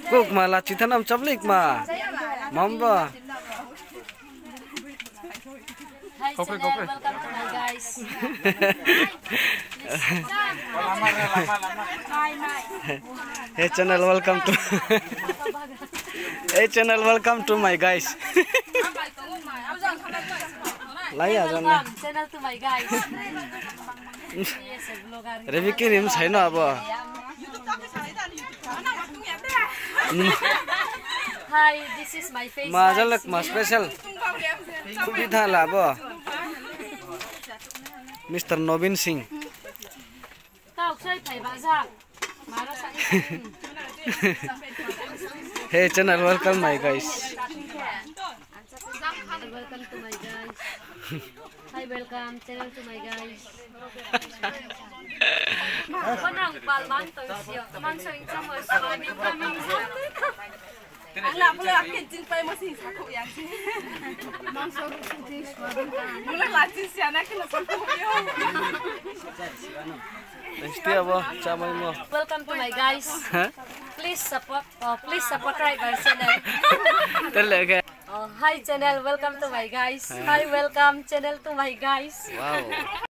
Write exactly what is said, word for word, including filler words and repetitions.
Kukma lachi thanam chaplikma. Mamba. Hi, channel. Welcome to my guys. Hey, channel, welcome to, hey, channel, welcome to my guys. Lai ya jang na. Welcome, channel to my guys. Yes, vlogger. Rebi kirim sai no abo. Hi, this is my face, ma guys. Jalak ma special. Kubi tha la bo. Mister Nobin Singh. Tau ksai phai ba jang. Maro sa. Hey, channel, welcome, my guys. Welcome to my guys. Hi, welcome, channel to my guys. Ko nang pal mang to sio. Mang so ing chamo so, ani coming so. Ang la pula akin jin pai mo sing sa ko ya. Mang so ko sing sa ko. Mula la jin sia na kena sa ko yo. Next day abo chamai mo. Welcome to my guys. Huh? Please support, oh, please subscribe our channel. Tele ke. Oh, hi channel, welcome to my guys. Hi. Hi, welcome channel to my guys. Wow.